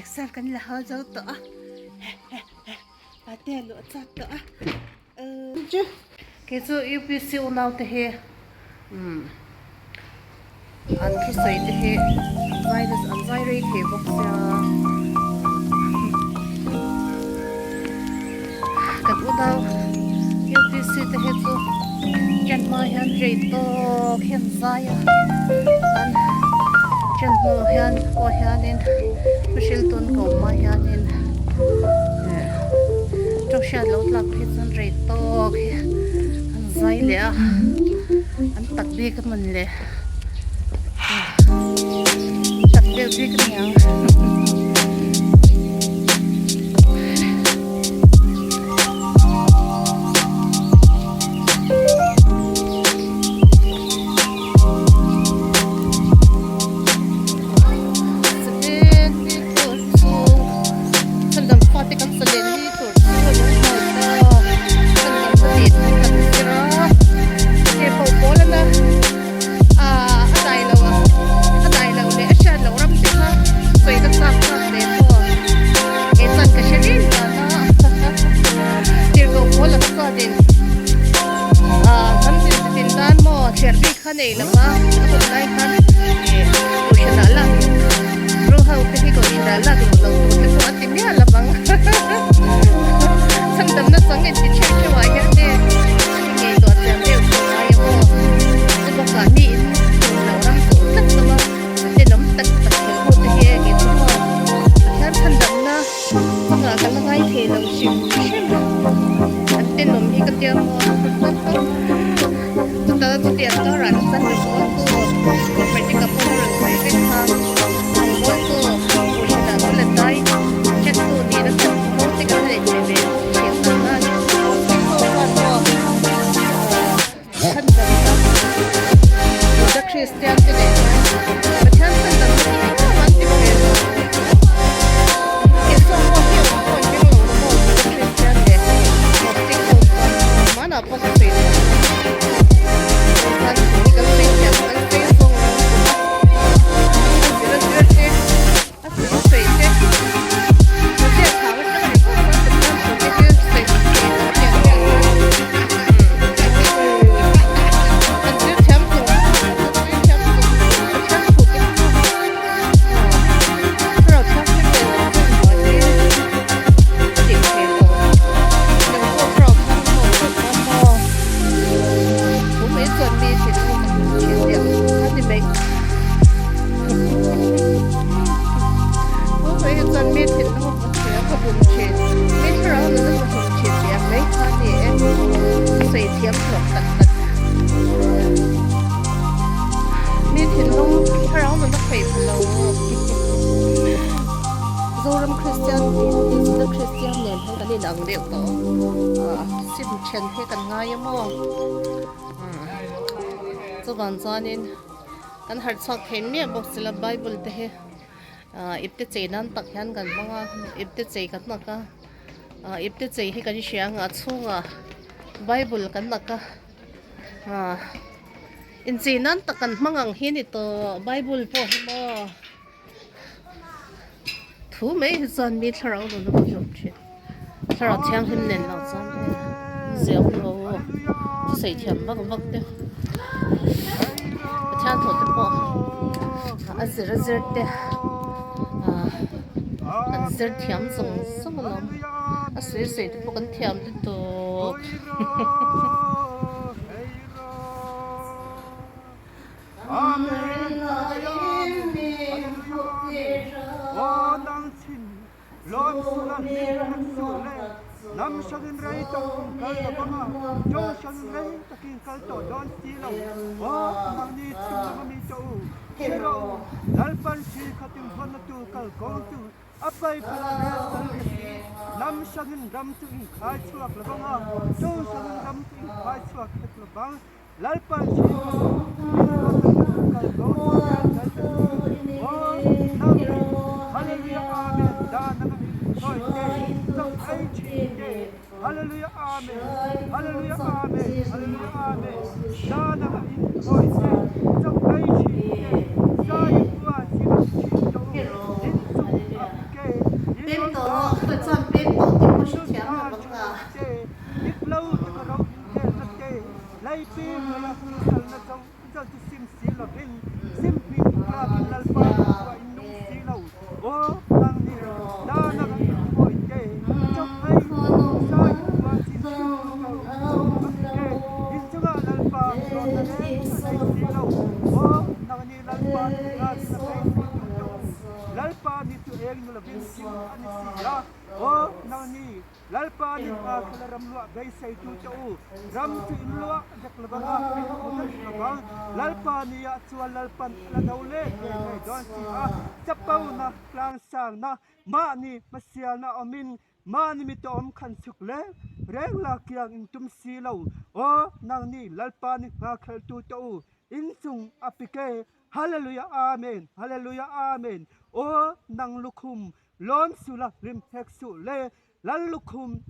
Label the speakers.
Speaker 1: Exam kan la hal zo tawh a pate luh a chak tawh a kei chu upc unau te hi umm an thusawi te hi an zai an zai rei thei bawk sia kan unau upc te hi chu chen hma hian rei tawk hi an zai a an chen hnu hian pawh hianin hruhrilh tawn ko hma hianin eh tawng hriat loh tlak phei chuan rei tawk hi an zai leh a an tak bik a man le tak deuh bik a niang. ang deuh tawh ah sim then hi kan ngai a maw chuvang chuanin kan harh chhuak thei miah bawk si lo bible te hi ah ipte chei nan tak hian kan hmang a ipte chei kan nak a ah ipte chei hi kan hria ang a chhungah bible kan nak a ah inchei nan tak kan hmang ang hi a ni tawh bible pawh hi maw. Thu mai hi chuan mi thlarau nun a hmu hlawm thin. Thlarau thianghlim nen lo chuan zeu lo sawi thiam vak vak te Pathian thawh te pawh a zir a zir te ah an zir thiam zawng zawng alawm a sawi sawi te pawh kan thiam lutuk.
Speaker 2: Lalpan
Speaker 1: Pem tawh rawh, chuan pem tawh tih pawh hrethiam lo bawk a.
Speaker 2: Lalpa nih nga kha na ram luah beiseitu che u, ram cu in luah dek lebang ah in hmu dek lebang. Lalpa ni ah chuan Lalpan a la do len ngei ngei dawn si a, capo na, tlangsang na, mah nih hmasial na um in mah nih mitawm khan chuk le reng la kiang in tum si lo. Aw, nang nih Lalpa nih nga kheltu te u, inn cung a pike. Hallelujah Amen, Hallelujah Amen. Aw, nang lukhum, Lawm sula rim hek suh le lal lukhum.